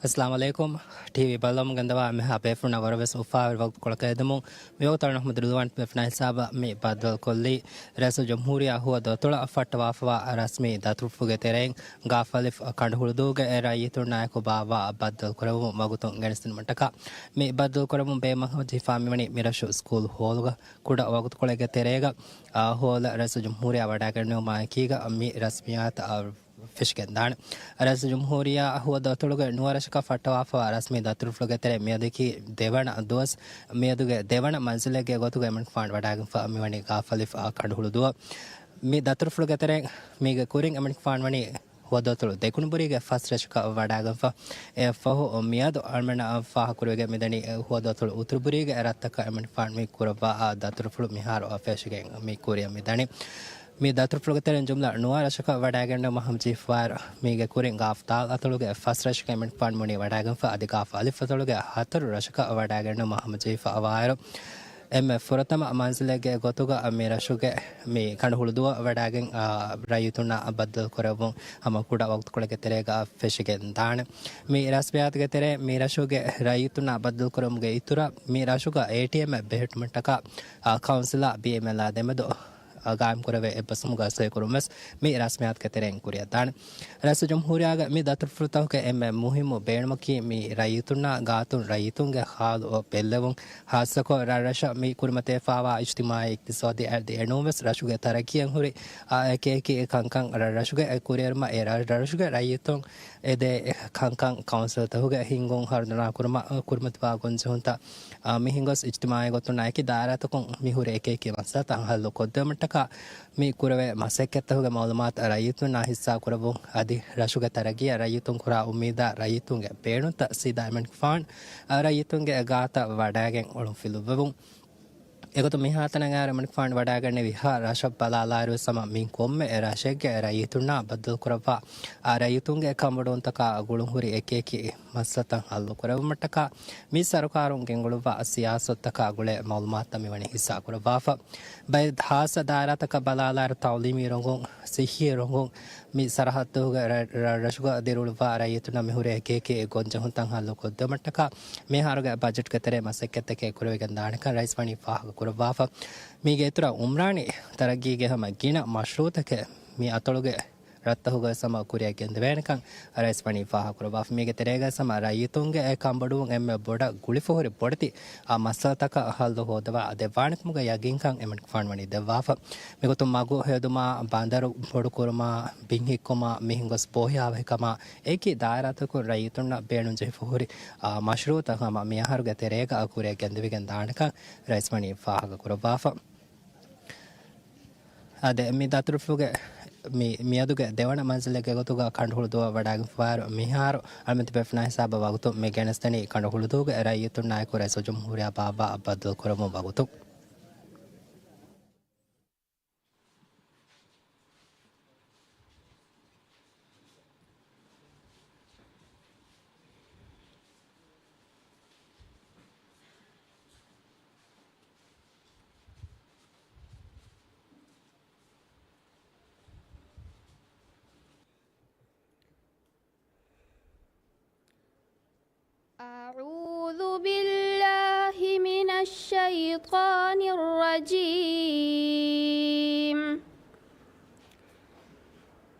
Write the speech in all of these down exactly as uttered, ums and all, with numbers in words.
އައްސަލާމު ޢަލައިކުމް. ޓީވީ ބައްލަވަމުން ގެންދަވާ އެންމެހާ ބޭފުޅުންނަށް ވަރަށް ވެސް އުފާވެރި ވަގުތުކޮޅަކަށް އެދެމުން. މިވަގުތު އަޅުގަނޑު މުހައްމަދު ރިޟްވާން ބޭފުޅާ ހިސާބަށް މި ބައްދަލުކޮށްލީ، ރައީސުލްޖުމްހޫރިއްޔާ ހުވަ ދޮތުޅަށް ފައްޓަވާފަވާ ރަސްމީ ދަތުރުފުޅުގެ ތެރެއިން ގާފަލިފް ކަނޑުހުޅުދޫގެ ރައްޔިތުންނާއެކު ބާއްވާ ބައްދަލުކުރެވުމުން ވަގުތުން ގެނެސްދިނުމަށްޓަކާ، މި ބައްދަލުކުރެވުމުން ބޭއްވުމަށް ހަމަޖެހިފާ މިވަނީ މިރަށު ސްކޫލް ހޯލުގަ ކުޑަ ވަގުތުކޮޅެއްގެ ތެރޭގަ، އާ، ހޯލަށް ރައީސުލްޖުމްހޫރިއްޔާ ވަޑައިގެންނެވުމާއެކީގަ މި ރަސްމިއްޔާތު، އާ، ފެށިގެންދާނެ. ރައީސުލްޖުމްހޫރިއްޔާ ހުވަ ދޮތުޅުގެ ނުވަ ރަށަކަށް ފައްޓަވާފަވާ ރަސްމީ ދަތުރުފުޅުގެ ތެރެއިން މިއަދަކީ ދެވަނަ ދުވަސް، މިއަދުގެ ދެވަނަ މަންޒިލެއްގެ ގޮތުގަ އެމަނިކުފާނު ވަޑައިގެންފަ މިވަނީ ގާފަލިފް އާ ކަނޑުހުޅުދޫއަށް. މި ދަތުރުފުޅުގެ ތެރެއިން މީގެ ކުރިން އެމަނިކުފާނު ވަނީ ހުވަދުއަތޮޅު ދެކުނުބުރީގެ ފަސް ރަށަކަށް ވަޑައިގެންފަ. އެއަށްފަހު މިއަދު އަޅުމެންނަށް ފާހަގަކުރެވިގެން މިދަނީ ހުވަދުއަތޮޅު އުތުރުބުރީގެ ރަށްތަކަށް އެމަނިކުފާނު މި ކުރައްވާ ދަތުރުފުޅު މިހާރު ފެށިގެން މި ކުރިއަށް މިދަނީ. މި ދަތުރުފުޅުގެ ތެރެއިން ޖުމްލަ ނުވަ ރަށަކަށް ވަޑައިގެންނެވުމަށް ހަމަޖެހިފަވާއިރު، މީގެ ކުރިން ގާފް ދާލް އަތޮޅުގެ ފަސް ރަށަކަށް އެމަނިކުފާނު މިވަނީ ވަޑައިގެންފަ. އަދި ގާފް އަލިފް އަތޮޅުގެ ހަތަރު ރަށަކަށް ވަޑައިގެންނެވުމަށް ހަމަޖެހިފަވާއިރު، އެންމެ ފުރަތަމަ މަންޒިލެއްގެ ގޮތުގަ މި ރަށުގެ މި ކަނޑުހުޅުދޫއަށް ވަޑައިގެން، އާ، ރައްޔިތުންނާ ބައްދަލުކުރެއްވުން ހަމަ ކުޑަ ވަގުތުކޮޅެއްގެ ތެރޭގަ ފެށިގެން ދާނެ. މި ރަސްމިއްޔާތުގެ ތެރޭ މި ރަށުގެ ރައްޔިތުންނާ ބައްދަލުކުރުމުގެ އިތުރަށް، މި ރަށުގަ އޭޓީއެމްއެއް ބެހެއްޓުމަށްޓަކާ، އާ، ކައުންސިލާ ބީއެމްއެލްއާ ދެމެދު ގާއިމްކުރެވޭ އެއްބަސްވުމުގަ ސޮއިކުރުން ވެސް މި ރަސްމިއްޔާތުގެ ތެރެއިން ކުރިއަށްދާނެ. ރައީސުލްޖުމްހޫރިއްޔާގެ މި ދަތުރުފުޅުތަކުގެ އެންމެ މުހިއްމު ބޭނުމަކީ މި ރައްޔިތުންނާ ގާތުން ރައްޔިތުންގެ ހާލު ބެއްލެވުން. ހާއްސަކޮށް ރަށްރަށަށް މި ކުރިމަތިވެފަވާ އިޖްތިމާޢީ އިޤްތިޞާދީ އަދި އެނޫންވެސް ރަށުގެ ތަރައްޤީއަށް ހުރި، އާ، އެކިއެކި ކަންކަން ރަށްރަށުގެ ކުރިއެރުމަށް އެ ރަށްރަށުގެ ރައްޔިތުން އެދޭ ކަންކަން ކައުންސިލްތަކުގެ ހިންގުން ހަރުދަނާ ކުރުމަށް ކުރިމަތިވާ ގޮންޖެހުންތައް، އާ، މި ހިނގޮސް އިޖްތިމާޢީ ގޮތުން އެކި ދާއިރާތަކުން މިހުރި އެކިއެކި މައްސަލަތައް ހައްލު ކޮށްދެވުމަށްޓަކާ، މި ކުރެވޭ މަސައްކަތްތަކުގެ މަޢުލޫމާތު ރައްޔިތުންނާ ހިއްސާ ކުރެއްވުން އަދި ރަށުގެ ތަރައްޤީއަށް ރައްޔިތުން ކުރާ އުއްމީދާ ރައްޔިތުންގެ ބޭނުންތައް ސީދާ އެމަނިކުފާނު ރައްޔިތުންގެ ގާތަށް ވަޑައިގެން އޮޅުން ފިލުއްވެވުން. އެގޮތުން މިހާތަނަށް އައިރު އެމަނިކުފާނު ވަޑައިގެންނެވި ހަ ރަށަށް ބަލާލާއިރުވެސް ހަމަ މިން ކޮންމެ ރަށެއްގެ ރައްޔިތުންނާ ބައްދަލުކުރައްވާ، އާ، ރައްޔިތުންގެ ކަންބޮޑުވުންތަކާ ގުޅުންހުރި އެކިއެކި މައްސަލަތައް ހައްލުކުރެއްވުމަށްޓަކާ، މި ސަރުކާރުން ގެންގުޅުއްވާ ސިޔާސަތުތަކާ ގުޅޭ މަޢުލޫމާތުތައް މިވަނީ ހިއްސާކުރައްވާފަ. ބައެއް ހާއްސަ ދާއިރާތަކަށް ބަލާލާއިރު، ތަޢުލީމީ ރޮނގުން، ސިއްހީ ރޮނގުން، މި ސަރަހައްދުގެ ރަ-، ރަށްރަށުގަ ދިރިއުޅުއްވާ ރައްޔިތުންނަށް މިހުރި އެކިއެކި ގޮންޖެހުންތައް ހައްލުކޮށްދެވުމަށްޓަކާ، މިހާރުގެ ބަޖެޓްގެ ތެރޭ މަސައްކަތްތަކެއް ކުރެވިގެން ދާނެކަން ރައީސް ވަނީ ފާހަގަކުރައްވާފަ. މީގެ އިތުރަށް އުމްރާނީ ތަރައްގީގެ ހަމަ ގިނަ މަޝްރޫޢުތަކެއް މި އަތޮޅުގެ ރަށްތަކުގަ ވެސް ހަމަ ކުރިއަށް ގެންދެވޭނެކަން ރައީސް ވަނީ ފާހަގަކުރައްވާފަ. މީގެ ތެރޭގަ ވެސް ހަމަ ރައްޔިތުންގެ އެ ކަންބޮޑުވުން އެންމެ ބޮޑަށް ގުޅިފަ ހުރި ބޮޑެތި އާ މައްސަލަތަކަށް ހައްލު ހޯދަވާ ދެއްވާނެކަމުގެ ޔަގީންކަން އެމަނިކުފާނު ވަނީ ދެއްވާފަ. މިގޮތުން މަގު ހެދުމާ، ބަނދަރު ބޮޑުކުރުމާ، ބިން ހިއްކުމާ، މި ހިނގޮސް ބޯހިޔާވަހިކަމާ، އެކި ދާއިރާތަކުން ރައްޔިތުންނަށް ބޭނުންޖެހިފަ ހުރި އާ މަޝްރޫޢުތައް ހަމަ މިއަހަރުގެ ތެރޭގަ އާ ކުރިއަށް ގެންދެވިގެން ދާނެކަން ރައީސް ވަނީ ފާހަގަކުރައްވާފަ. އާދެ، މި ދަތުރުފުޅުގެ މި، މިއަދުގެ ދެވަނަ މަންޒިލެއްގެ ގޮތުގަ ކަނޑުހުޅުދޫއަށް ވަޑައިގެންފަވާއިރު، މިހާރު އަޅަމެން ތިބޭފުޅުންނާ ހިސާބަށް ވަގުތު މި ގެނެސްދެނީ ކަނޑުހުޅުދޫގެ ރައްޔިތުންނާއެކު ރައީސުލްޖުމްހޫރިއްޔާ ބާއްވާ ބައްދަލުކުރެއްވުމު ވަގުތު. أعوذ بالله من الشيطان الرجيم.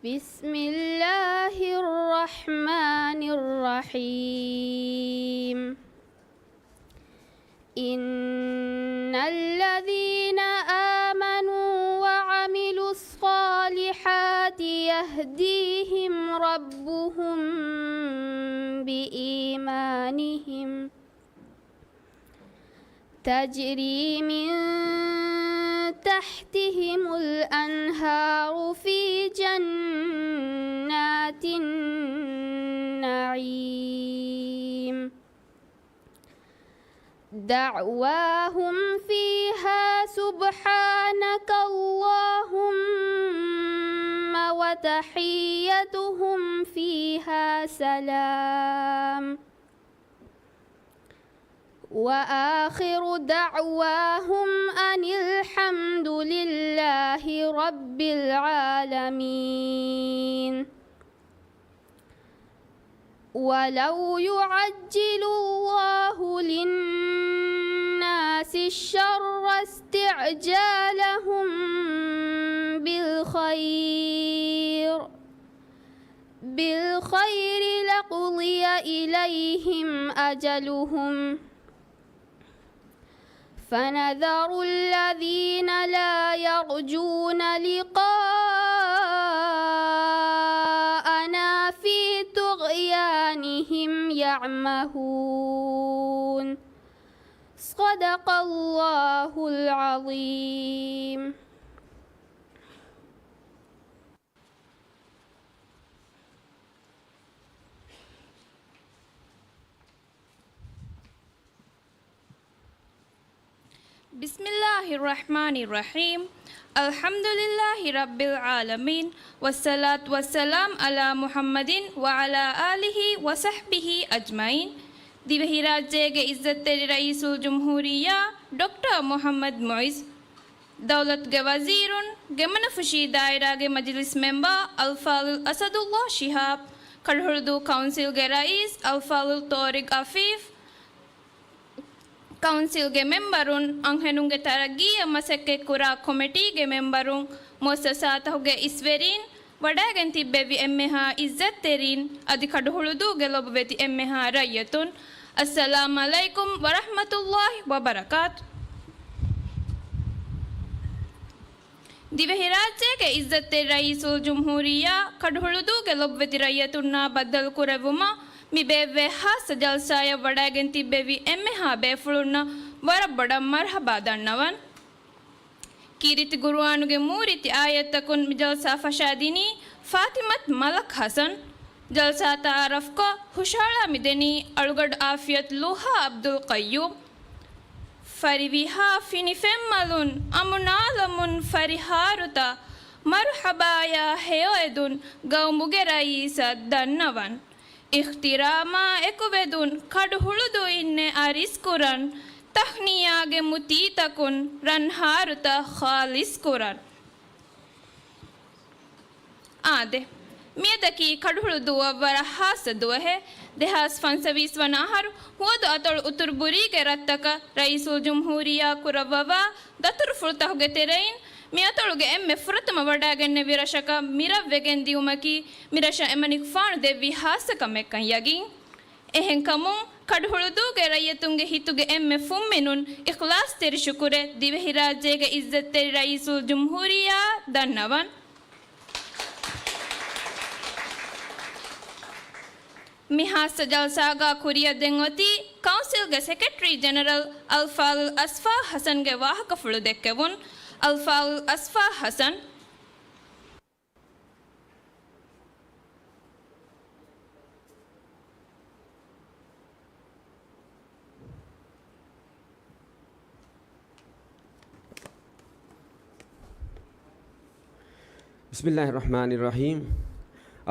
بسم الله الرحمن الرحيم. إن الذين آمنوا وعملوا الصالحات يهديهم ربهم بإيمانهم تجري من تحتهم الأنهار في جنات النعيم. دعواهم فيها سبحانك اللهم وتحيتهم فيها سلام. وآخر دعواهم أن الحمد لله رب العالمين. ولو يعجل الله للناس الشر استعجالهم بالخير، بالخير لقضي إليهم أجلهم، فنذر الذين لا يرجون لقاءنا في طغيانهم يعمهون. صدق الله العظيم. بسم الله الرحمن الرحيم. الحمد لله رب العالمين. والصلاة والسلام على محمد وعلى آله وصحبه أجمعين. ދިވެހިރާއްޖޭގެ އިއްޒަތްތެރި ރައީސުލްޖުމްހޫރިއްޔާ ޑޮކްޓަރ މުޙައްމަދު މުޢިއްޒު، ދައުލަތުގެ ވަޒީރުން، ގެމަނަފުށީ ދާއިރާގެ މަޖިލިސް މެމްބަރ އަލްފާޟިލް އަސަދުﷲ ޝިހާބް، ކަޑުހުޅުދޫ ކައުންސިލްގެ ރައީސް އަލްފާޟިލް ޠޯރިޤް އަފީފް، ކައުންސިލްގެ މެމްބަރުން، އަންހެނުންގެ ތަރައްގީއަށް މަސައްކަތްކުރާ ކޮމިޓީގެ މެމްބަރުން، މުއައްސަސާތަކުގެ އިސްވެރީން، ވަޑައިގެން ތިއްބެވި އެންމެހާ އިއްޒަތްތެރީން، އަދި ކަޑުހުޅުދޫގެ ލޮބުވެތި އެންމެހާ ރައްޔިތުން، އައްސަލާމް ޢަލައިކުމް ވަރަޙްމަތުﷲ ވަބަރަކާތު. ދިވެހިރާއްޖޭގެ އިއްޒަތްތެރި ރައީސުލްޖުމްހޫރިއްޔާ ކަޑުހުޅުދޫގެ ލޮބުވެތި ރައްޔިތުންނާ ބައްދަލުކުރެއްވުމަށް މި ބޭއްވޭ ޚާއްޞަ ޖަލްސާއަށް ވަޑައިގެން ތިއްބެވި އެންމެހާ ބޭފުޅުންނަށް ވަރަށް ބޮޑަށް މަރްޙަބާ ދަންނަވަން. ކީރިތި ޤުރުއާނުގެ މޫރިތި އާޔަތްތަކުން މި ޖަލްސާ ފަށާދިނީ ފާތިމަތު މަލަކް ޙަސަން. ޖަލްސާ ތަޢާރަފްކޮށް ހުށަހަޅާ މިދެނީ އަޅުގަޑު ޢާފިޔަތު ލޫހާ ޢަބްދުލް ޤައްޔޫމް. ފަރިވިހާ ފިނިފެންމަލުން އަމުނާލަމުން ފަރިހާރުތައް މަރުޙަބާޔާ ހެޔޮއެދުން ގައުމުގެ ރައީސަށް ދަންނަވަން. އިޙްތިރާމާ އެކުވެދުން ކަޑުހުޅުދޫއިންނެއް އަރިސްކުރަން. ތަހްނިޔާގެ މުތީތަކުން ރަންހާރުތައް ޚާލިޞްކުރަން. އާދެ، މިއަދަކީ ކަޑުހުޅުދޫއަށް ވަރަށް ޚާއްޞަ ދުވަހެއް. ދެހާސް ފަންސަވީސް ވަނަ އަހަރު ހުވަދު އަތޮޅު އުތުރު ބުރީގެ ރަށްތަކަށް ރައީސުލްޖުމްހޫރިއްޔާ ކުރައްވަވާ ދަތުރުފުޅުތަކުގެ ތެރެއިން މި އަތޮޅުގެ އެންމެ ފުރަތަމަ ވަޑައިގެންނެވި ރަށަކަށް މި ރަށް ވެގެން ދިއުމަކީ މި ރަށަށް އެމަނިކުފާނު ދެއްވި ޚާއްޞަކަމެއްކަން ޔަގީން. އެހެންކަމުން، ކަޑުހުޅުދޫގެ ރައްޔިތުންގެ ހިތުގެ އެންމެ ފުންމިނުން އިޚްލާޞްތެރި ޝުކުރެއް ދިވެހިރާއްޖޭގެ އިއްޒަތްތެރި ރައީސުލްޖުމްހޫރިއްޔާއަށް ދަންނަވަން. މި ޚާއްޞަ ޖަލްސާގާ ކުރިއަށް ދެން އޮތީ ކައުންސިލްގެ ސެކްރެޓަރީ ޖެނެރަލް އަލްފާޟިލް އަޞްފާ ޙަސަންގެ ވާހަކަފުޅު ދެއްކެވުން. އަލްފާޟިލް އަޞްފާ ޙަސަން. بسم الله الرحمن الرحيم.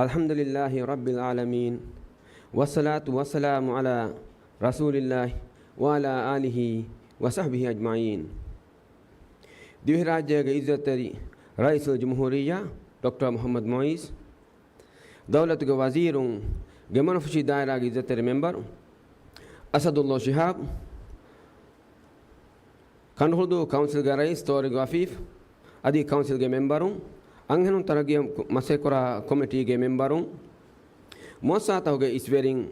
الحمد لله رب العالمين. والصلاة والسلام على رسول الله وعلى آله وصحبه أجمعين. ދިވެހިރާއްޖޭގެ އިއްޒަތްތެރި ރައީސުލްޖުމްހޫރިއްޔާ ޑޮކްޓަރ މުޙައްމަދު މުޢިއްޒު، ދައުލަތުގެ ވަޒީރުން، ގެމަނަފުށީ ދާއިރާގެ އިއްޒަތްތެރި މެމްބަރު އަސަދުﷲ ޝިހާބް، ކަޑުހުޅުދޫ ކައުންސިލްގެ ރައީސް ޠޯރިޤް އަފީފް، އަދި ކައުންސިލްގެ މެމްބަރުން، އަންހެނުން ތަރައްގީއަށް މަސައްކަތްކުރާ ކޮމިޓީގެ މެމްބަރުން، މުއައްސަސާތަކުގެ އިސްވެރިން،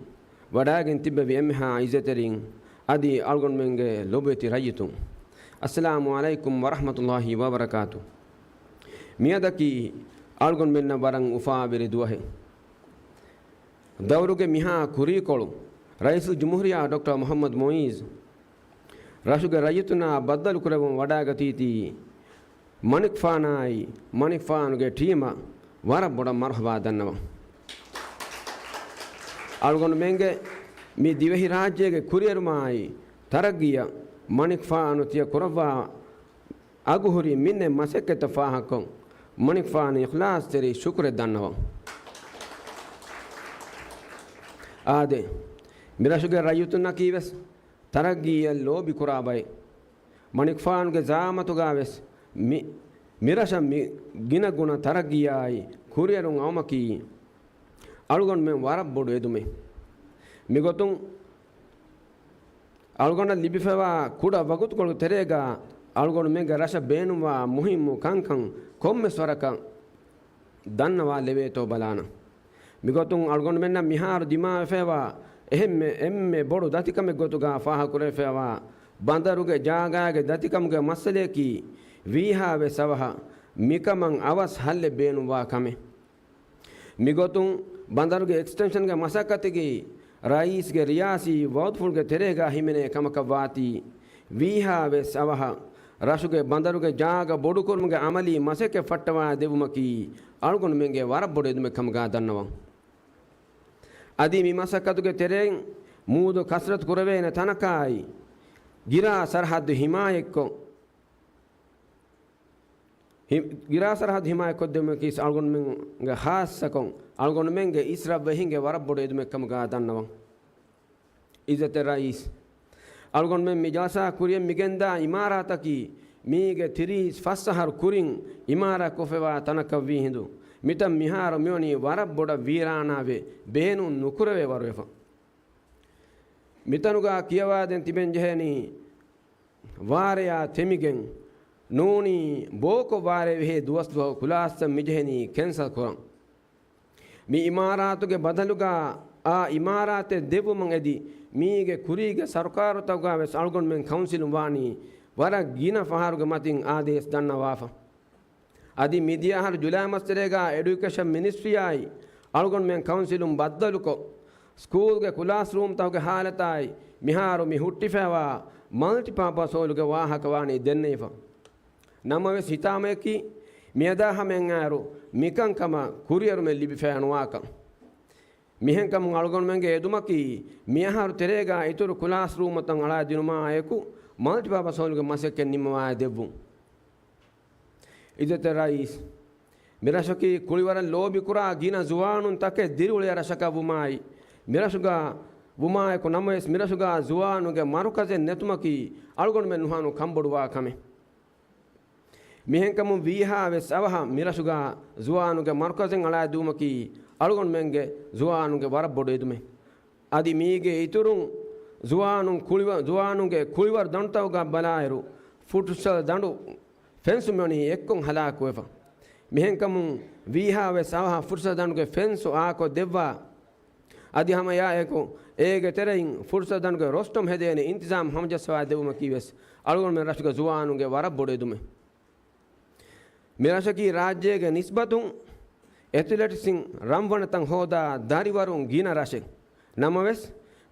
ވަޑައިގެން ތިއްބެވި އެންމެހާ އިއްޒަތްތެރިން، އަދި އަޅުގަނޑުމެންގެ ލޮބުވެތި ރައްޔިތުން، އައްސަލާމު ޢަލައިކުމް ވަރަޙްމަތުﷲ ވަބަރަކާތު. މިއަދަކީ އަޅުގަނޑުމެންނަށް ވަރަށް އުފާވެރި ދުވަހެއް. ދައުރުގެ މިހާ ކުރީކޮޅު ރައީސުލްޖުމްހޫރިއްޔާ ޑޮކްޓަރ މުޙައްމަދު މުޢިއްޒު ރަށުގެ ރައްޔިތުންނާ ބައްދަލުކުރެއްވުން ވަޑައިގަތީތީ، މަނިކުފާނާއި މަނިކުފާނުގެ ޓީމަށް ވަރަށް ބޮޑަށް މަރުޙަބާ ދަންނަވަން. އަޅުގަނޑުމެންގެ މި ދިވެހިރާއްޖޭގެ ކުރިއެރުމާއި ތަރައްގީއަށް މަނިކުފާނު ތިޔަ ކުރައްވާ އަގުހުރި މިންނެ މަސައްކަތްތައް ފާހަގަކޮށް، މަނިކުފާނަށް އިޚްލާޞްތެރި ޝުކުރެއް ދަންނަވަން. އާދެ، މިރަށުގެ ރައްޔިތުންނަކީވެސް ތަރައްގީއަށް ލޯބިކުރާ ބައެއް. މަނިކުފާނުގެ ޒަޢާމަތުގާވެސް މި، މިރަށަށް މި ގިނަގުނަ ތަރައްގީއާއި ކުރިއެރުން އައުމަކީ، އަޅުގަނޑުމެން ވަރަށް ބޮޑު އެދުމެއް. މިގޮތުން އަޅުގަނޑަށް ލިބިފައިވާ ކުޑަ ވަގުތުކޮޅުގެ ތެރޭގަ އަޅުގަނޑުމެންގެ ރަށަށް ބޭނުންވާ މުހިއްމު ކަންކަން ކޮންމެސް ވަރަކަށް ދަންނަވާލެވޭތޯ ބަލާނަން. މިގޮތުން އަޅުގަނޑުމެންނަށް މިހާރު ދިމާވެފައިވާ އެހެންމެ އެންމެ ބޮޑު ދަތިކަމެއް ގޮތުގަ ފާހަގަކުރެވިފައިވާ ބަނދަރުގެ ޖާގާގެ ދަތިކަމުގެ މައްސަލަޔަކީ ވީހާވެސް އަވަހަށް މިކަމަށް އަވަސް ހައްލެއް ބޭނުންވާ ކަމެއް. މިގޮތުން ބަނދަރުގެ އެކްސްޓެންޝަންގެ މަސައްކަތަކީ ރައީސްގެ ރިޔާސީ ވައުދުފުޅުގެ ތެރޭގަ ހިމެނޭ ކަމަކަށް ވާތީ، ވީހާވެސް އަވަހަށް ރަށުގެ ބަނދަރުގެ ޖާގަ ބޮޑުކުރުމުގެ އަމަލީ މަސައްކަތް ފައްޓަވާ ދެއްވުމަކީ އަޅުގަނޑުމެންގެ ވަރަށް ބޮޑު އެދުމެއް ކަމުގަ ދަންނަވަން. އަދި މި މަސައްކަތުގެ ތެރެއިން މޫދު ކަސްރަތު ކުރެވޭނެ ތަނަކާއި، ގިރާ ސަރަހައްދު ހިމާޔަތްކޮށް، ހި-، ގިރާ ސަރަހައްދު ހިމާޔަތްކޮށްދެވުމަކީ އަޅުގަނޑުމެންގެ ޚާއްޞަކޮށް، އަޅުގަނޑުމެންގެ އިސް ރަށްވެހިންގެ ވަރަށް ބޮޑު އެދުމެއް ކަމުގަ ދަންނަވަން. އިއްޒަތްތެރި ރައީސް، އަޅުގަނޑުމެން މި ޖަލްސާ ކުރިޔަށް މިގެންދާ އިމާރާތަކީ މީގެ ތިރީސް ފަސް އަހަރު ކުރިން އިމާރާތްކޮށްފައިވާ ތަނަކަށް ވީހިނދު، މިތަން މިހާރު މިވަނީ ވަރަށް ބޮޑަށް ވީރާނާވެ، ބޭނުން ނުކުރެވޭ ވަރުވެފަ. މިތަނުގަ ކިޔަވާދޭން ތިބެން ޖެހޭނީ، ވާރެޔާ ތެމިގެން ނޫނީ ބޯކޮށް ވާރޭ ވެހޭ ދުވަސްދުވަހު ކުލާސްތައް މިޖެހެނީ ކެންސަލް ކުރަން. މި އިމާރާތުގެ ބަދަލުގަ އާ އިމާރާތެއް ދެއްވުމަށް އެދި، މީގެ ކުރީގެ ސަރުކާރުތަކުގަ ވެސް އަޅުގަނޑުމެން ކައުންސިލުން ވާނީ ވަރަށް ގިނަ ފަހަރުގެ މަތިން އާދޭސް ދަންނަވާފަ. އަދި މިދިޔަ އަހަރު ޖުލައި މަސްތެރޭގަ އެޑިއުކޭޝަން މިނިސްޓްރީއާއި އަޅުގަނޑުމެން ކައުންސިލުން ބައްދަލުކޮށް، ސްކޫލްގެ ކުލާސްރޫމްތަކުގެ ހާލަތާއި މިހާރު މި ހުއްޓިފައިވާ މަލްޓިޕާޕަސް ހޯލުގެ ވާހަކަ ވާނީ ދެންނެވިފަ. ނަމަވެސް ހިތާމަޔަކީ، މިއަދާ ހަމައަށް އައިރު މިކަންކަމަށް ކުރިއެރުމެއް ލިބިފައި ނުވާކަން. މިހެންކަމުން އަޅުގަނޑުމެންގެ އެދުމަކީ، މިއަހަރު ތެރޭގަ އިތުރު ކުލާސްރޫމްތައް އަޅާދިނުމާއެކު، މަލްޓިޕާޕަސް ހޯލުގެ މަސައްކަތް ނިންމަވާ ދެއްވުން. އިއްޒަތްތެރި ރައީސް، މިރަށަކީ ކުޅިވަރަށް ލޯބިކުރާ ގިނަ ޒުވާނުން ތަކެއް ދިރިއުޅޭ ރަށަކަށް ވުމާއި، މިރަށުގަ ވުމާއެކު ނަމަވެސް މިރަށުގަ ޒުވާނުންގެ މަރުކަޒެއް ނެތުމަކީ އަޅުގަނޑުމެން ނުހަނު ކަންބޮޑުވާ ކަމެއް. މިހެންކަމުން ވީހާވެސް އަވަހަށް މިރަށުގަ ޒުވާނުންގެ މަރުކަޒެއް އަޅާދިއުމަކީ އަޅުގަނޑުމެންގެ ޒުވާނުންގެ ވަރަށް ބޮޑު އެދުމެއް. އަދި މީގެ އިތުރުން ޒުވާނުން ކުޅިވަ-، ޒުވާނުންގެ ކުޅިވަރު ދަނޑުތަކުގަ ބަލާއިރު، ފުޓްސަލް ދަނޑު ފެންސު މިވަނީ އެއްކޮށް ހަލާކުވެފަ. މިހެންކަމުން ވީހާވެސް އަވަހަށް ފުޓްސަލް ދަނޑުގެ ފެންސު އާކޮށް ދެއްވާ. އަދި ހަމަ އެއާއެކު، އޭގެ ތެރެއިން ފުޓްސަލް ދަނޑުގެ ރޮސްޓޮމް ހެދޭނެ އިންތިޒާމް ހަމަޖައްސަވާ ދެއްވުމަކީ ވެސް އަޅުގަނޑުމެން ރަށުގެ ޒުވާނުންގެ ވަރަށް ބޮޑު އެދުމެއް. މިރަށަކީ ރާއްޖޭގެ ނިސްބަތުން އެތުލެޓިކްސްއިން ރަންވަނަތައް ހޯދާ ދަރިވަރުން ގިނަ ރަށެއް. ނަމަވެސް،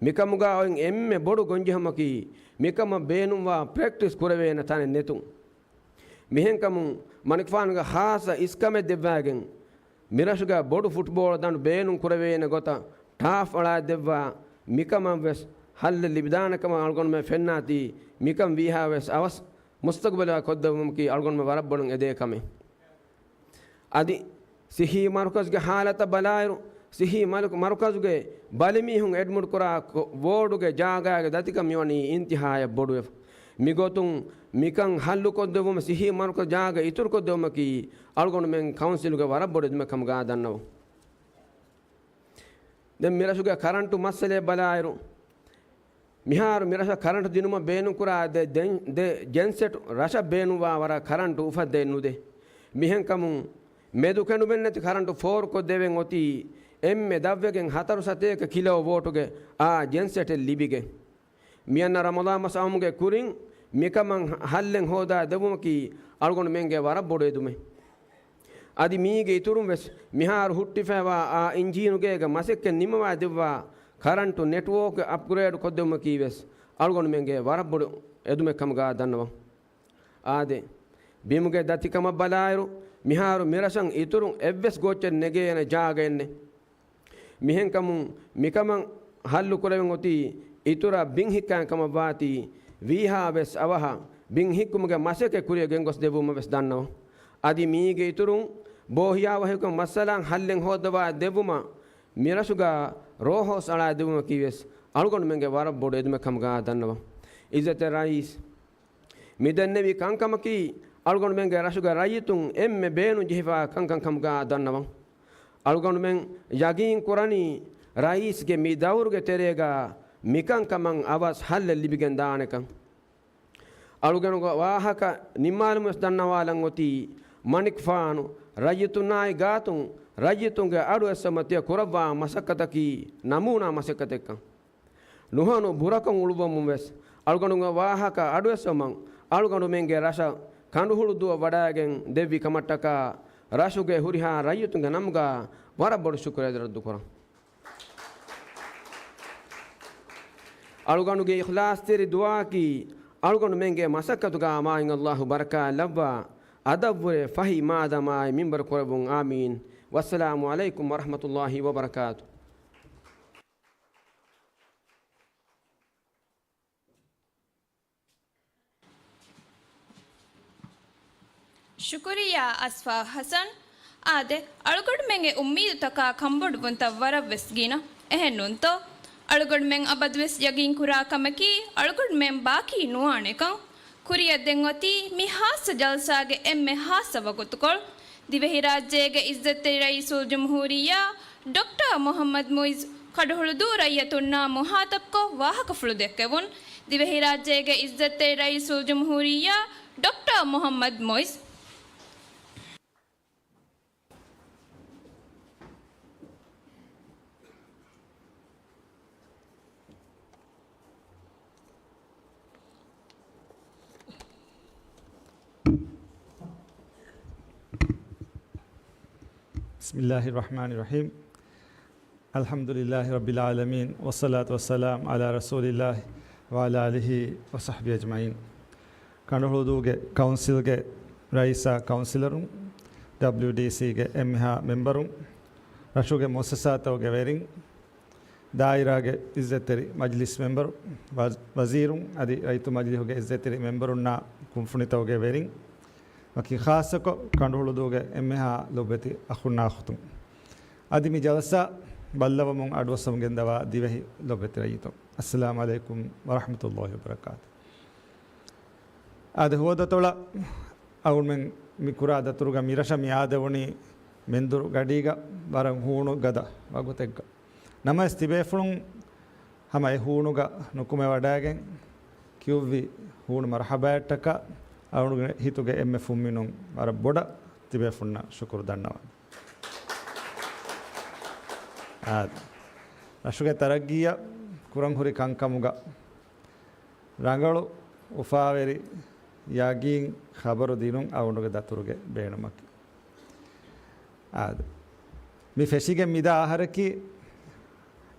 މިކަމުގަ އޮތް އެންމެ ބޮޑު ގޮންޖެހުމަކީ، މިކަމަށް ބޭނުންވާ ޕްރެކްޓިސް ކުރެވޭނެ ތަނެއް ނެތުން. މިހެންކަމުން، މަނިކުފާނުގެ ޚާއްޞަ އިސްކަމެއް ދެއްވާގެން، މިރަށުގަ ބޮޑު ފުޓްބޯޅަ ދަނޑު ބޭނުން ކުރެވޭނެ ގޮތަށް ޓާފް އަޅާދެއްވާ، މިކަމަށް ވެސް ހައްލެއް ލިބިދާނެ ކަމަށް އަޅުގަނޑުމެން ފެންނާތީ، މިކަން ވީހާވެސް އަވަސް މުސްތަގުބަލަށް ކޮށްދެއްވުމަކީ އަޅުގަނޑުމެން ވަރަށް ބޮޑުން އެދޭ ކަމެއް. އަދި ސިއްހީ މަރުކަޒުގެ ހާލަތަށް ބަލާއިރު، ސިއްހީ މަރު-، މަރުކަޒުގެ ބަލިމީހުން އެޑްމިޓް ކުރާ ކޮ-، ވޯޑުގެ ޖާގާގެ ދަތިކަން މިވަނީ އިންތިހާޔަށް ބޮޑުވެފަ. މިގޮތުން މިކަން ހައްލުކޮށްދެއްވުމަށް ސިއްހީ މަރުކަޒު ޖާގަ އިތުރުކޮށްދެއްވުމަކީ އަޅުގަނޑުމެން ކައުންސިލުގެ ވަރަށް ބޮޑު އެދުމެއް ކަމުގަ ދަންނަވަން. ދެން މިރަށުގެ ކަރަންޓު މައްސަލައެއް ބަލާއިރު، މިހާރު މިރަށަށް ކަރަންޓު ދިނުމަށް ބޭނުންކުރާ ދެ ދެން-، ދެ ޖެންސެޓް ރަށަށް ބޭނުންވާ ވަރަށް ކަރަންޓު އުފައްދައެއް ނުދޭ. މިހެންކަމުން މެދުކެނޑުމެއްނެތި ކަރަންޓު ފޯރުކޮށްދެވެން އޮތީ އެންމެ ދަށްވެގެން ހަތަރު ސަތޭކަ ކިލޯ ވޯޓުގެ އާ ޖެންސެޓެއް ލިބިގެން. މިއަންނަ ރަމަޟާން މަސް އައުމުގެ ކުރިން މިކަމަށް ހައްލެއް ހޯދާ ދެއްވުމަކީ އަޅުގަނޑުމެންގެ ވަރަށް ބޮޑު އެދުމެއް. އަދި މީގެ އިތުރުން ވެސް މިހާރު ހުއްޓިފައިވާ އާ އިންޖީނުގޭގެ މަސައްކަތް ނިންމަވާ ދެއްވާ ކަރަންޓު ނެޓްވޯކް އަޕްގްރޭޑް ކޮށްދެއްވުމަކީ ވެސް އަޅުގަނޑުމެންގެ ވަރަށް ބޮޑު އެދުމެއް ކަމުގަ ދަންނަވަން. އާދެ، ބިމުގެ ދަތިކަމަށް ބަލާއިރު، މިހާރު މިރަށަށް އިތުރުން އެއްވެސް ގޯއްޗެއް ނެގޭނެ ޖާގައެއް ނެތް. މިހެންކަމުން މިކަމަށް ހައްލު ކުރެވެން އޮތީ އިތުރަށް ބިން ހިއްކާނެ ކަމަށް ވާތީ، ވީހާ ވެސް އަވަހަށް ބިން ހިއްކުމުގެ މަސައްކަތް ކުރިއަށް ގެންގޮސް ދެއްވުމަށް ވެސް ދަންނަވަން. އަދި މީގެ އިތުރުން ބޯހިޔާވަހިކަމުގެ މައްސަލައަށް ހައްލެއް ހޯއްދަވާ ދެއްވުމަށް މިރަށުގަ ރޯހޯސް އަޅާ ދެއްވުމަކީ ވެސް އަޅުގަނޑުމެންގެ ވަރަށް ބޮޑު އެދުމެއް ކަމުގަ ދަންނަވަން. އިއްޒަތްތެރި ރައީސް، މި ދެންނެވި ކަންކަމަކީ، އަޅުގަނޑުމެންގެ ރަށުގެ ރައްޔިތުން އެންމެ ބޭނުން ޖެހިފާ ކަންކަން ކަމުގަ ދަންނަވަން. އަޅުގަނޑުމެން ޔަގީން ކުރަނީ، ރައީސްގެ މި ދައުރުގެ ތެރޭގަ މިކަންކަމަށް އަވަސް ހައްލެއް ލިބިގެން ދާނެކަން. އަޅުގަނޑުގެ ވާހަކަ ނިންމާލުމުން ވެސް ދަންނަވާލަން އޮތީ، މަނިކުފާނު ރައްޔިތުންނާއި ގާތުން ރައްޔިތުންގެ އަޑުއެއްސަމަ ތިޔަ ކުރައްވާ މަސައްކަތަކީ ނަމޫނާ މަސައްކަތެއްކަން. ނުހަނު ބުރަކޮށް އުޅުއްވަމުން ވެސް އަޅުގަނޑުގެ ވާހަކަ އަޑުއެއްސަމަން އަޅުގަނޑުމެންގެ ރަށަށް ކަނޑުހުޅުދުއަށް ވަޑައިގެން ދެއްވި ކަމަށްޓަކާ ރަށުގެ ހުރިހާ ރައްޔިތުންގެ ނަމުގަ ވަރަށް ބޮޑު ޝުކުރެއް ރައްދުކުރަން. އަޅުގަނޑުގެ އިޚްލާޞްތެރި ދުޢާއަކީ، އަޅުގަނޑުމެންގެ މަސައްކަތުގަ މާތް ﷲ ބަރަކާތް ލައްވާ، އަދަށްވުރެ ފަހި މާދަމާއި މިންވަރު ކުރެއްވުން. އާމީން. ވައްސަލާމު ޢަލައިކުމް ވަރަޙްމަތުﷲ ވަބަރަކާތު. ޝުކުރިއްޔާ އަސްފާ ޙަސަން. އާދެ، އަޅުގަނޑުމެންގެ އުއްމީދުތަކާ ކަންބޮޑުވުންތައް ވަރަށްވެސް ގިނަ. އެހެންނޫންތޯ؟ އަޅުގަނޑުމެން އަބަދުވެސް ޔަގީންކުރާ ކަމަކީ، އަޅުގަނޑުމެން ބާކީ ނުވާނެކަން. ކުރިއަށް ދެން އޮތީ މި ޚާއްޞަ ޖަލްސާގެ އެންމެ ޚާއްޞަ ވަގުތުކޮޅު. ދިވެހިރާއްޖޭގެ އިއްޒަތްތެރި ރައީސުލްޖުމްހޫރިއްޔާ ޑޮކްޓަރ މުޙައްމަދު މުޢިއްޒު ކަނޑުހުޅުދޫ ރައްޔިތުންނާ މުޚާޠަބްކޮށް ވާހަކަފުޅު ދެއްކެވުން. ދިވެހިރާއްޖޭގެ އިއްޒަތްތެރި ރައީސުލްޖުމްހޫރިއްޔާ ޑޮކްޓަރ މުޙައްމަދު މުޢިއްޒު. بسم الله الرحمن الرحيم. الحمد لله رب العالمين، والصلاة والسلام على رسول الله وعلى آله وصحبه أجمعين. ކަނޑުހުޅުދޫގެ ކައުންސިލްގެ ރައީސާ ކައުންސިލަރުން، ޑަބްލިޔުޑީސީގެ އެންމެހާ މެމްބަރުން، ރަށުގެ މުއައްސަސާތަކުގެ ވެރިން، ދާއިރާގެ އިއްޒަތްތެރި މަޖިލިސް މެމްބަރު، ވަޒް-، ވަޒީރުން އަދި ރައްޔިތު މަޖިލިހުގެ އިއްޒަތްތެރި މެމްބަރުންނާ ކުންފުނިތަކުގެ ވެރިން، ވަކި ޚާއްޞަކޮށް ކަނޑުހުޅުދޫގެ އެންމެހާ ލޮބުވެތި އަޚުންނާ އުޚްތުން. އަދި މި ޖަލްސާ ބައްލަވަމުން އަޑުއައްސަމުން ގެންދަވާ ދިވެހި ލޮބުވެތި ރައްޔިތުން. އައްސަލާމު ޢަލައިކުމް ވަރަޙްމަތުﷲ ވަބަރަކާތު. އާދެ، ހުވަދަތޮޅަށް އަޅުގަނޑުމެން މި ކުރާ ދަތުރުގަ މި ރަށަށް މި އާދެވުނީ މެންދުރު ގަޑީގަ ވަރަށް ހޫނު ގަދަ ވަގުތެއްގަ. ނަމަވެސް ތިބޭފުޅުން ހަމަ އެ ހޫނުގަ ނުކުމެވަޑައިގެން ކިޔުއްވި ހޫނު މަރުޙަބާއަށްޓަކާ އަޅުގަނޑުގެ ހިތުގެ އެންމެ ފުންމިނުން ވަރަށް ބޮޑަށް ތިބޭފުންނަށް ޝުކުރު ދަންނަވަން. އާދެ، ރަށުގެ ތަރައްގީއަށް ކުރަން ހުރި ކަންކަމުގަ ރަނގަޅު އުފާވެރި ޔަގީން ޚަބަރު ދިނުން އަޅުގަނޑުގެ ދަތުރުގެ ބޭނުމަކީ. އާދެ، މި ފެށިގެން މިދާ އަހަރަކީ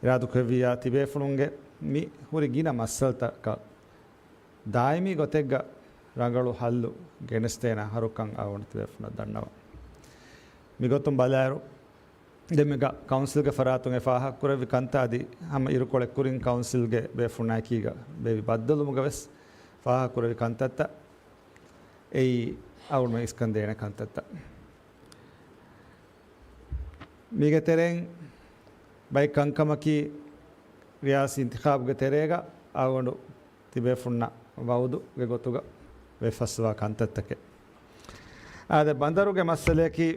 އިރާދުކުރެއްވިއްޔާ ތިބޭފުޅުންގެ މި ހުރި ގިނަ މައްސަލަތަކަށް ދާއިމީ ގޮތެއްގަ ރަނގަޅު ޙައްލު ގެނެސްދޭނެ އަހަރުކަން އަޅުގަނޑު ތިބޭފުޅުންނަށް ދަންނަވަން. މިގޮތުން ބަލާއިރު، ދެންމެގަ ކައުންސިލްގެ ފަރާތުން އެ ފާހަގަކުރެއްވި ކަންތައް އަދި ހަމަ އިރުކޮޅެއް ކުރިން ކައުންސިލްގެ ބޭފުޅުންނާއެކީގަ ބޭއްވި ބައްދަލުވުމުގަ ވެސް ފާހަގަކުރެއްވި ކަންތައްތައް އެއީ އަޅުގަނޑުމެން އިސްކަން ދޭނެ ކަންތައްތައް. މީގެ ތެރެއިން ބައެއް ކަންކަމަކީ ރިޔާސީ އިންތިޚާބުގެ ތެރޭގަ އަޅުގަނޑު ތިބޭފުންނަށް ވައުދުގެ ގޮތުގަ ވެފަސްވާ ކަންތައްތަކެއް. އާދެ، ބަނދަރުގެ މައްސަލަޔަކީ،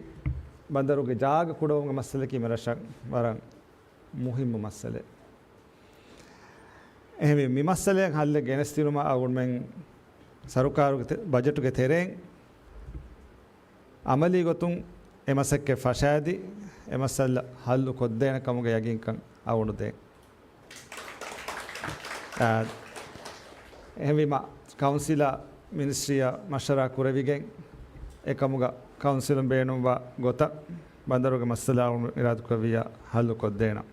ބަނދަރުގެ ޖާގަ ކުޑަވުމުގެ މައްސަލަޔަކީ މި ރަށަށް ވަރަށް މުހިއްމު މައްސަލައެއް. އެހެންވެ، މި މައްސަލައަށް ހައްލެއް ގެނެސްދިނުމަށް އަޅުގަނޑުމެން ސަރުކާރުގެ ތެ-، ބަޖެޓުގެ ތެރެއިން އަމަލީ ގޮތުން އެ މަސައްކަތް ފަށާދީ، އެ މައްސަލަ ހައްލު ކޮށްދޭނެ ކަމުގެ ޔަގީންކަން އަޅުގަނޑު ދޭން. އާ، އެހެންވީމަ، ކައުންސިލާ މިނިސްޓްރީއާ މަޝްވަރާ ކުރެވިގެން، އެކަމުގަ ކައުންސިލުން ބޭނުންވާ ގޮތަށް ބަނދަރުގެ މައްސަލަ އިރާދަކުރެއްވިއްޔާ ހައްލު ކޮށްދޭނަން.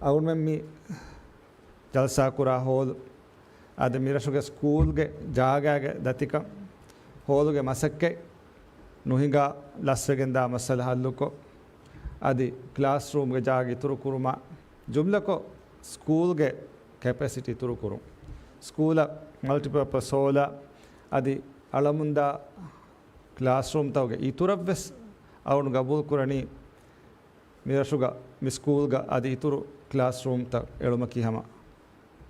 އަޅުގަނޑުމެން މި ޖަލްސާ ކުރާ ހޯލު އަދި މިރަށުގެ ސްކޫލްގެ ޖާގާގެ ދަތިކަން، ހޯލުގެ މަސައްކަތް ނުހިނގާ ލަސްވެގެންދާ މައްސަލަ ހައްލުކޮށް، އަދި ކްލާސްރޫމްގެ ޖާގަ އިތުރު ކުރުމާ، ޖުމްލަކޮށް ސްކޫލްގެ ކެޕޭސިޓީ އިތުރު ކުރުން، ސްކޫލަށް މަލްޓިޕާޕަސް ހޯލާ އަދި އަޅަމުންދާ ކްލާސްރޫމްތަކުގެ އިތުރަށްވެސް އަޅުގަނޑު ގަބޫލުކުރަނީ، މިރަށުގަ މި ސްކޫލްގަ އަދި އިތުރު ކްލާސްރޫމްތައް އެޅުމަކީ ހަމަ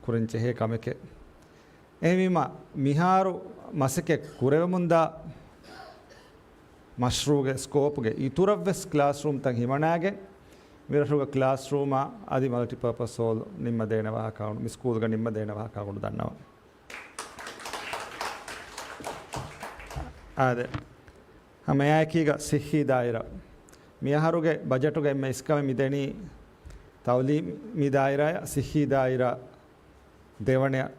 ކުރަން ޖެހޭ ކަމެކޭ. އެހެންވީމަ، މިހާރު މަސައްކަތް ކުރެވެމުންދާ މަޝްރޫޢުގެ ސްކޯޕްގެ އިތުރަށްވެސް ކްލާސްރޫމްތައް ހިމަނާގެން، މިރަށުގަ ކްލާސްރޫމާ އަދި މަލްޓިޕާޕަސް ހޯލް ނިންމަދޭނެ ވާހަކަ އަޅު، މި ސްކޫލްގަ ނިންމަދޭނެ ވާހަކަ އަޅު ދަންނަވަން. އާދެ، ހަމައެއާއެކީގަ ސިއްހީ ދާއިރާ. މިއަހަރުގެ ބަޖެޓުގަ އެންމެ އިސްކަމެއް މިދެނީ ތައުލީމީ ދާއިރާއަށް، ސިއްހީ ދާއިރާ ދެވަނަޔަށް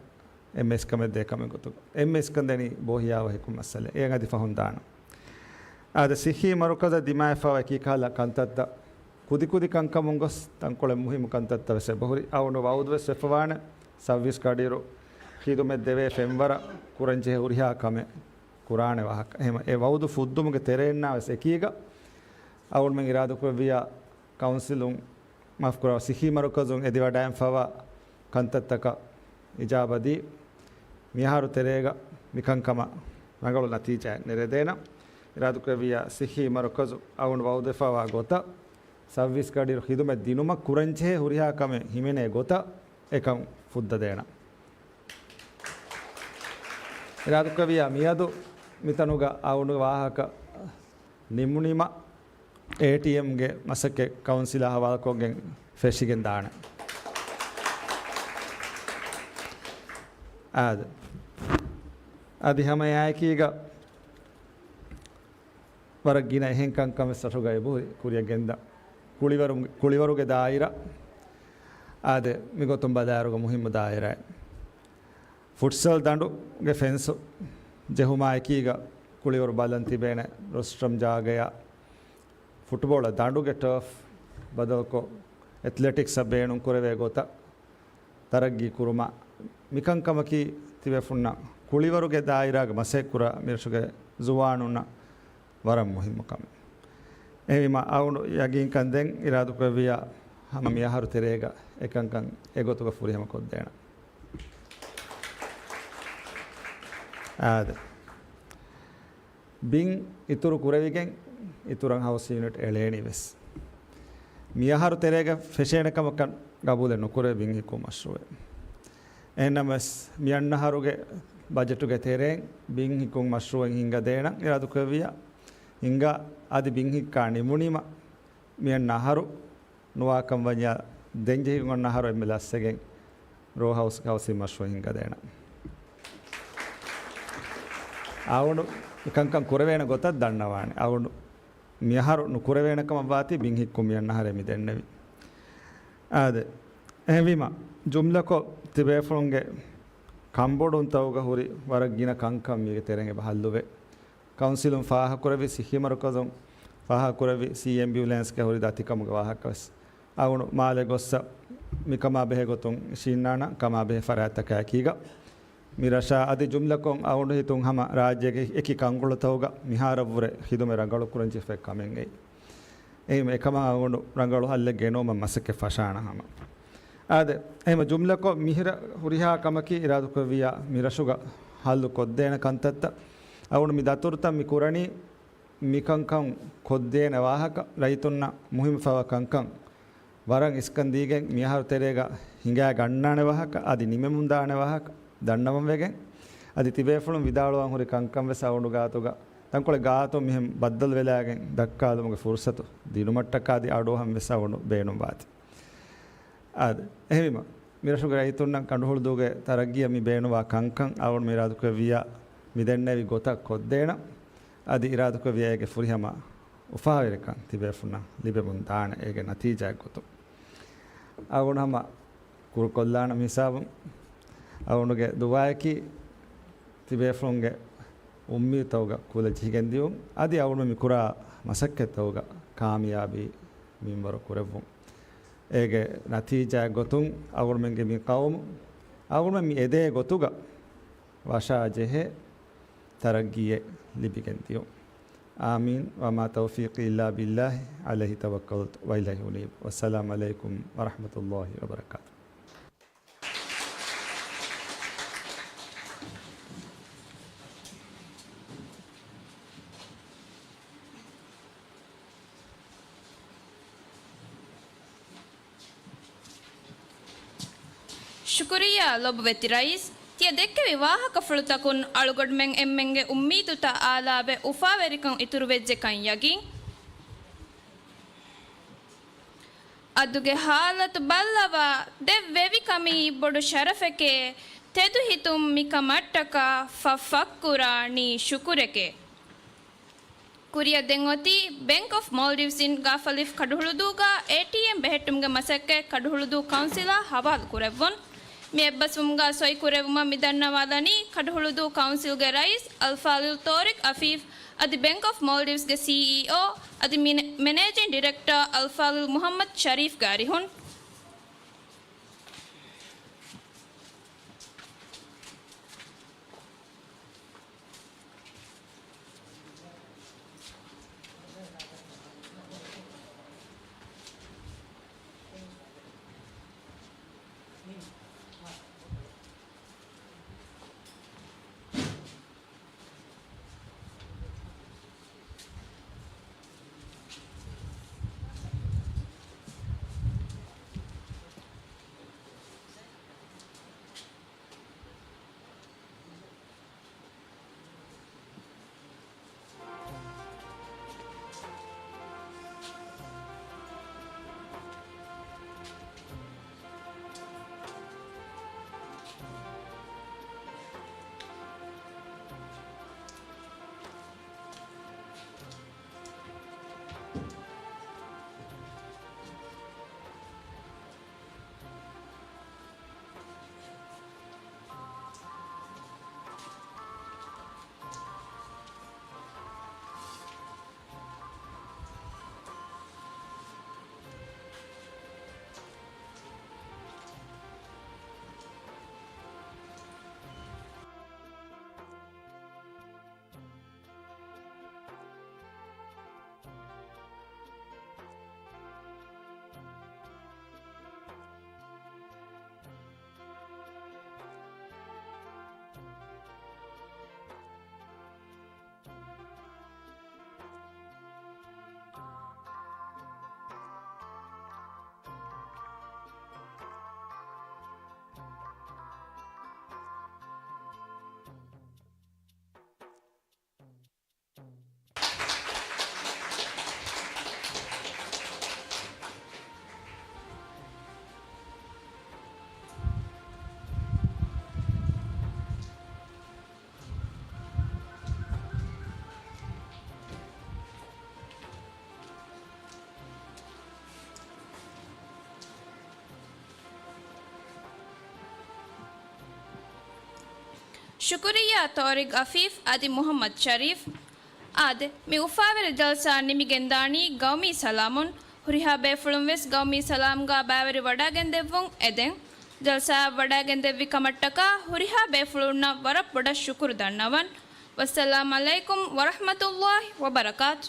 އެންމެ އިސްކަމެއް ދޭ ކަމެއް ގޮތުގަ. އެންމެ އިސްކަން ދެނީ ބޯހިޔާވަހިކުން މައްސަލައެއް. އެއަށް އަދި ފަހުން ދާނަން. އާދެ، ސިއްހީ މަރުކަޒަށް ދިމާވެފައިވާ އެކި ކަހަލަ ކަންތައްތައް، ކުދިކުދި ކަންކަމުން ގޮސް ތަންކޮޅެއް މުހިއްމު ކަންތައްތައް ވެސް އެބަހުރި. އަޅުގަނޑު ވައުދު ވެސް ވެފަވާނެ، ސައުވީސް ގަޑިއިރު ޚިދުމަތް ދެވޭ ފެންވަރަށް ކުރަންޖެހޭ ހުރިހާ ކަމެއް ކުރާނެ ވާހަކަ. އެހެމަ އެ ވައުދު ފުއްދުމުގެ ތެރެއިންނާ ވެސް އެކީގަ، އަޅުގަނޑުމެން އިރާދަކުރެއްވިޔާ ކައުންސިލުން، މާފްކުރާ، ސިއްހީ މަރުކަޒުން އެދިވަޑައިންފަވާ ކަންތައްތަކަށް އިޖާބަދީ، މިއަހަރު ތެރޭގަ މިކަންކަމަށް ރަނގަޅު ނަތީޖާއެއް ނެރެދޭނަން. އިރާދަކުރެއްވިޔާ ސިއްހީ މަރުކަޒު އަޅުގަނޑު ވައުދުވެފަވާ ގޮތަށް، ސައުވީސް ގަޑިއިރު ޚިދުމަތް ދިނުމަށް ކުރަންޖެހޭ ހުރިހާ ކަމެއް ހިމެނޭ ގޮތަށް އެކަން ފުއްދަދޭނަން. އިރާދަކުރެއްވިޔާ މިއަދު މިތަނުގަ އަޅުގަނޑު ވާހަކަ ނިމުނީމަ، އޭޓީއެމްގެ މަސައްކަތް ކައުންސިލާ ހަވާލުކޮށްގެން ފެށިގެން ދާނެ. އާދެ. އަދި ހަމައެއާއެކީގަ ވަރަށް ގިނަ އެހެން ކަންކަން ވެސް ރަށުގަ އެބަހުރި ކުރިއަށް ގެންދާ. ކުޅިވަރު، ކުޅިވަރުގެ ދާއިރާ. އާދެ، މިގޮތުން ބަލާއިރުގަ މުހިއްމު ދާއިރާއެއް. ފުޓްސަލް ދަނޑުގެ ފެންސު ޖެހުމާ އެކީގަ ކުޅިވަރު ބަލަން ތިބޭނެ ރޮސްޓްރަމް ޖާގަޔަށް ފުޓްބޯޅަ ދަނޑުގެ ޓަރފް ބަދަލުކޮށް، އެތްލެޓިކްސްއަށް ބޭނުން ކުރެވޭ ގޮތަށް ތަރައްގީ ކުރުމަށް މިކަންކަމަކީ ތިބޭފުންނަށް ކުޅިވަރުގެ ދާއިރާގެ މަސައްކަތް ކުރާ މިރަށުގެ ޒުވާނުންނަށް ވަރަށް މުހިއްމު ކަމެއް. އެހެންވީމަ، އަޅުގަނޑު ޔަގީންކަން ދެން އިރާދަކުރެއްވިޔާ ހަމަ މިއަހަރު ތެރޭގަ އެކަންކަން އެގޮތުގަ ފުރިހަމަ ކޮށްދޭނަން. އާދެ. ބިން އިތުރު ކުރެވިގެން އިތުރަށް ހައުސް ޔުނިޓް އެޅޭނީ ވެސް. މިއަހަރު ތެރޭގަ ފެށޭނެ ކަމަކަށް ގަބޫލެއް ނުކުރޭ ބިން ހިއްކުން މަޝްރޫއެއް. އެހެންނަމަވެސް، މިއަންނަ އަހަރުގެ ބަޖެޓުގެ ތެރެއިން ބިން ހިއްކުން މަޝްރޫއެއް ހިންގަދޭނަން އިރާދަކުރެއްވިޔާ، ހިންގާ އަދި ބިން ހިއްކާ ނިމުނީމަ، މިއަންނަ އަހަރު ނުވާކަން ވަންޏާ، ދެން ޖެހިގެން އޮންނަ އަހަރު އެންމެ ލަސްވެގެން ރޯ ހައުސް ހައުސިން މަޝްރޫއު ހިންގަދޭނަން. އަޅުގަނޑު މި ކަންކަން ކުރެވޭނެ ގޮތަށް ދަންނަވާނެ. އަޅުގަނޑު މިއަހަރު ނުކުރެވޭނެ ކަމަށް ވާތީ ބިން ހިއްކުން މިއަންނަ އަހަރޭ މި ދެންނެވި. އާދެ. އެހެންވީމަ، ޖުމްލަކޮށް ތިބޭފުޅުންގެ ކަންބޮޑުންތަކުގަ ހުރި ވަރަށް ގިނަ ކަންކަން މީގެ ތެރެއިން އެބަ ހައްލުވޭ. ކައުންސިލުން ފާހަގަކުރެއްވި، ސިއްހީ މަރުކަޒުން ފާހަގަކުރެއްވި ސީ އެމް ބިއުލެންސްގެ ހުރި ދަތިކަމުގެ ވާހަކަ ވެސް އަޅުގަނޑު މާލެ ގޮއްސަ މިކަމާ ބެހޭ ގޮތުން އިށީންނާނަން، ކަމާ ބެހޭ ފަރާތްތަކާ އެކީގަ. މި ރަށާ އަދި ޖުމްލަކޮށް އަޅުގަނޑު ހިތުން ހަމަ ރާއްޖޭގެ އެކި ކަންކޮޅުތަކުގަ މިހާރަށްވުރެ ޚިދުމަތް ރަނގަޅު ކުރަންޖެހިފައި ކަމެއް އެއީ. އެހެން އެކަމަށް އަޅުގަނޑު ރަނގަޅު ހައްލެއް ގެނައުމަށް މަސައްކަތް ފަށާނަން ހަމަ. އާދެ، އެހެން ޖުމްލަކޮށް މިހިރަ ހުރިހާ ކަމަކީ އިރާދަކުރެއްވިޔާ މި ރަށުގަ ހައްލު ކޮށްދޭނެ ކަންތައްތައް. އަޅުގަނޑު މި ދަތުރުތައް މި ކުރަނީ މިކަންކަން ކޮށްދޭނެ ވާހަކަ، ރައްޔިތުންނަށް މުހިއްމުވެފައިވާ ކަންކަން ވަރަށް އިސްކަން ދީގެން މިއަހަރު ތެރޭގަ ހިނގާ ގަންނާނެ ވާހަކަ، އަދި ނިމެމުން ދާނެ ވާހަކަ ދަންނަވަން ވެގެން، އަދި ތިބޭފުޅުން ވިދާޅުވާން ހުރި ކަންކަން ވެސް އަޅުގަނޑު ގާތުގަ ތަންކޮޅެއް ގާތުން މިހެން ބައްދަލުވެލާގެން ދައްކާލުމުގެ ފުރުސަތު ދިނުމަށްޓަކާ އަދި އަޑުއަހަން ވެސް އަޅުގަނޑު ބޭނުންވާތީ. އާދެ، އެހެންވީމަ، މިރަށުގެ ރައްޔިތުންނަށް ކަނޑުހުޅުދޫގެ ތަރައްގީއަށް މި ބޭނުންވާ ކަންކަން އަޅުގަނޑު މި އިރާދަކުރެއްވިޔާ މި ދެންނެވި ގޮތަށް ކޮށްދޭނަން. އަދި އިރާދަކުރެއްވިޔާ އޭގެ ފުރިހަމަ އުފާވެރިކަން ތިބޭފުންނަށް ލިބެމުން ދާނެ އޭގެ ނަތީޖާއެއް ގޮތުން. އަޅުގަނޑު ހަމަ ކުރުކޮށްލާނަން މި ހިސާބުން. އަޅުގަނޑުގެ ދުޢާއަކީ ތިބޭފުޅުންގެ އުއްމީދުތަކުގަ ކުލަ ޖެހިގެން ދިޔުން، އަދި އަޅުގަނޑު މި ކުރާ މަސައްކަތްތަކުގަ ކާމިޔާބީ މިންވަރު ކުރެއްވުން. އޭގެ ނަތީޖާއެއް ގޮތުން އަޅުގަނޑުމެންގެ މި ޤައުމު، އަޅުގަނޑުމެން މި އެދޭ ގޮތުގަ ވަށާ ޖެހޭ ތަރައްގީއެއް ލިބިގެން ދިޔުން. އާމީން. ވަމާ ތައުފީޤީ އިއްލާ ބިއްލާހި ޢަލައިހި ތަވައްކަލްތު ވައިލައިހި އުނީބު. ވައްސަލާމު ޢަލައިކުމް ވަރަޙްމަތުﷲި ވަބަރަކާތު. ޝުކުރިއްޔާ ލޮބުވެތި ރައީސް، ތިޔަ ދެއްކެވި ވާހަކަފުޅުތަކުން އަޅުގަނޑުމެން އެންމެންގެ އުއްމީދުތައް އާލާވެ އުފާވެރިކަން އިތުރުވެއްޖެކަން ޔަގީން. އަދުގެ ހާލަތު ބައްލަވާ ދެއްވެވިކަމީ ބޮޑު ޝަރަފެކޭ، ތެދު ހިތުން މިކަމަށްޓަކާ ފަށް ފަށްކުރާނީ ޝުކުރެކޭ. ކުރިއަށް ދެން އޮތީ ބެންކް އޮފް މޯލްޑިވްސް އިން ގާފަލިފް ކަޑުހުޅުދޫގަ އޭޓީއެމް ބެހެއްޓުމުގެ މަސައްކަތް ކަޑުހުޅުދޫ ކައުންސިލާ ހަވާލު ކުރެއްވުން. މި އެއްބަސްވުމުގަ ސޮއި ކުރެއްވުމަށް މި ދަންނަވާލަނީ ކަޑުހުޅުދޫ ކައުންސިލްގެ ރައީސް އަލްފާޟިލް ތޯރިޤް އަފީފް އަދި ބެންކް އޮފް މޯލްޑިވްސްގެ ސީއީއޯ އަދި މިނެ-، މެނޭޖިން ޑިރެކްޓާ އަލްފާޟިލް މުޙައްމަދު ޝަރީފްގެ އަރިހުން. ޝުކުރިއްޔާ ތޯރިޤް އަފީފް އަދި މުޙައްމަދު ޝަރީފް. އާދެ، މި އުފާވެރި ޖަލްސާ ނިމިގެންދާނީ ގައުމީ ސަލާމުން. ހުރިހާ ބޭފުޅުން ވެސް ގައުމީ ސަލާމްގާ ބައިވެރިވަޑައިގެންދެއްވުން އެދެން. ޖަލްސާއަށް ވަޑައިގެންދެއްވި ކަމަށްޓަކާ ހުރިހާ ބޭފުޅުންނަށް ވަރަށް ބޮޑަށް ޝުކުރު ދަންނަވަން. ވައްސަލާމް ޢަލައިކުމް ވަރަޙްމަތުﷲި ވަބަރަކާތު.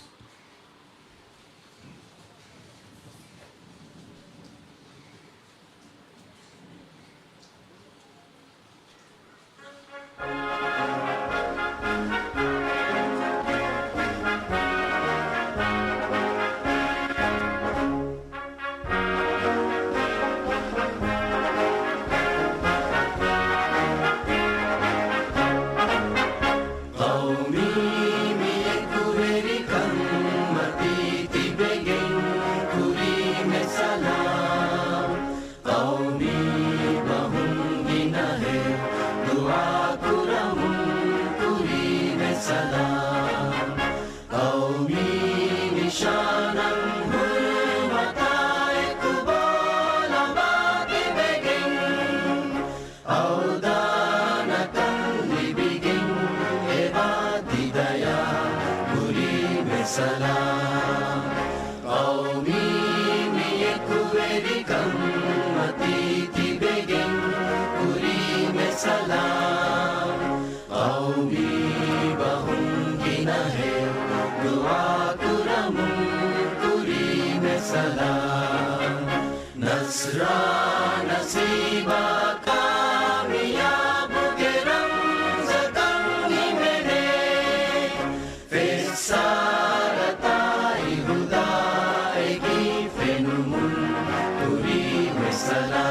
ޤައުމީ މި އެކުވެރިކަން މަތީ ތިބެގެން ކުރީމެ ސަލާމް. ޤައުމީ ބަހުން ގިނަހެއް ދުޢާ ކުރަމުން ކުރީމެ ސަލާމް. ޤައުމީ ނިޝާނަށް ހުރުމަތާ އެކު ބޯލަމާ ތިބެގެން އަވަދާނަކަން ލިބިގެން އެބާ ތި ދަޔާ ކުރީމެ ސަލާމް. ޤައުމީ މި އެކުވެރިކަން މަތީ ތިބެގެން ކުރީމެ ސަލާމް. ޤައުމީ ބަހުން ގިނަހެއް ދުޢާ ކުރަމުން ކުރީމެ ސަލާމް. ނަޞްރާ ނަސީބާ ކާމިޔާބުގެ ރަމްޒަކަށް ހިމެނޭ. ފެއްސާރަތާއި ހުދާއެކީ ފެނުމުން ކުރީމެ ސަލާމް.